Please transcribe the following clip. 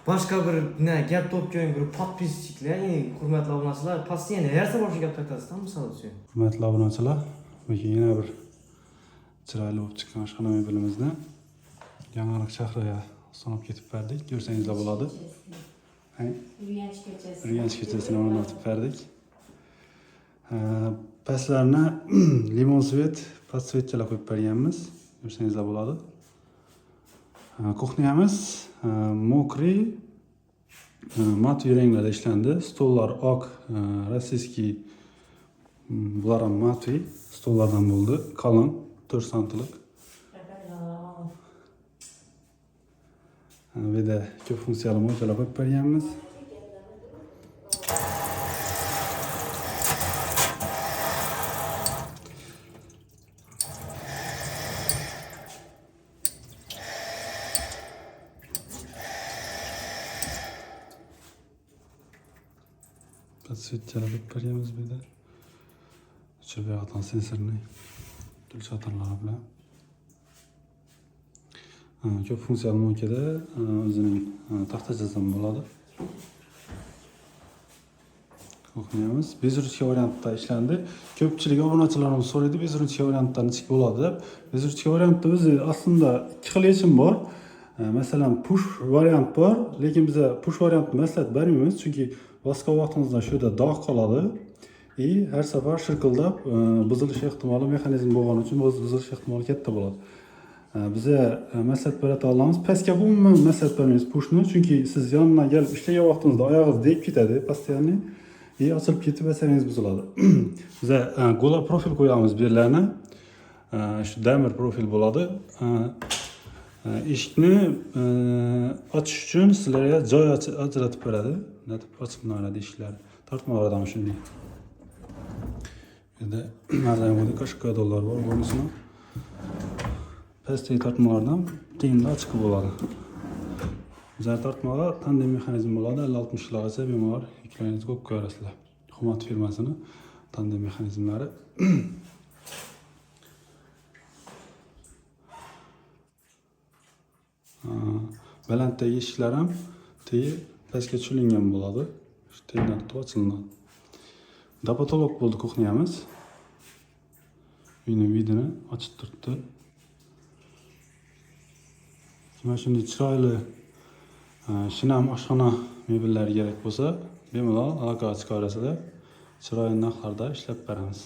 Boshqa bir ne gap topgan bir подписчик lar, ya'ni hurmatli obunachilar, постоянно har safar shu gapni aytasiz, misol uchun. Hurmatli obunachilar, bugun yana bir chiroyli bo'lib chiqqan oshxona mebelimizni Yangiariq shahriga olib ketib berdik. Ko'rsangizlar bo'ladi. Ha? Urganch ko'chasi. Urganch ko'chasini o'rnatib berdik. Pastlarini limon цвет, подсветка lar qo'yib berganmiz. Ko'rsangizlar bo'ladi. Кухня miz мокрый, матовый ranglarda ishlandi. Stollar oq, российский, bular ham матовый stollardan bo'ldi. Qalin, 4 santilik. Bu yerda ko'p funksiyali мойка lar qo'yib berganmiz. Подсветка lar qo'yib berganmiz bu yerda. O'chirib yoqdan sensorli выключатель bilan. Ko'p funksiyali мойка da o'zining taxtachasi ham bo'ladi. Кухня miz без ручка variantda ishlandi. Ko'pchilik obunachilarimiz so'raydi, без ручка variantda nechik bo'ladi deb. Без ручка variantda o'zi aslida ikki xil yechim bor. Masalan, push variant bor, lekin biza push variantni maslahat bermaymiz, chunki bosgan vaqtingizda shu yerda dog' qoladi. И har safar shirqildab buzilish ehtimoli, mexanizm bo'lgani uchun buzilish ehtimoli katta bo'ladi. Biza maslahat beradi olamiz. Pastga umuman maslahat bermaymiz pushni, chunki siz yonidan kelib ishlagan vaqtingizda oyog'ingiz tegib ketadi постоянно. И ochilib ketib asaringiz buziladi. Biza go'la profil qo'yamiz bu yerlarni. Shu damir profil bo'ladi. Eshikni ochish uchun sizlarga joy ajratib beradi. Natib ochilaveradi eshiklar. Tortmalar ham shunday. Bu yerda narzani qashqadorlar bor, bunisini. Pastdagi tortmalardan tengda ochiq bo'ladi. Bizlar tortmalar tandem mexanizm bo'ladi. 50-60 kilogacha bemalol yuklaringizni qo'yib qo'yasizlar. Humat firmasini tandem mexanizmlari. Balanddagi eshiklar ham tegi pastga tushirilgan bo'ladi. Shu tengdan tutib ochilinadi. До потолок bo'ldi кухня miz. Uyning вид ini ochib turibdi. Mana shunday chiroyli shinam oshxona mebellari kerak bo'lsa, bemalol aloqaga chiqaverasizlar. Chiroyli narxlarda ishlab beramiz.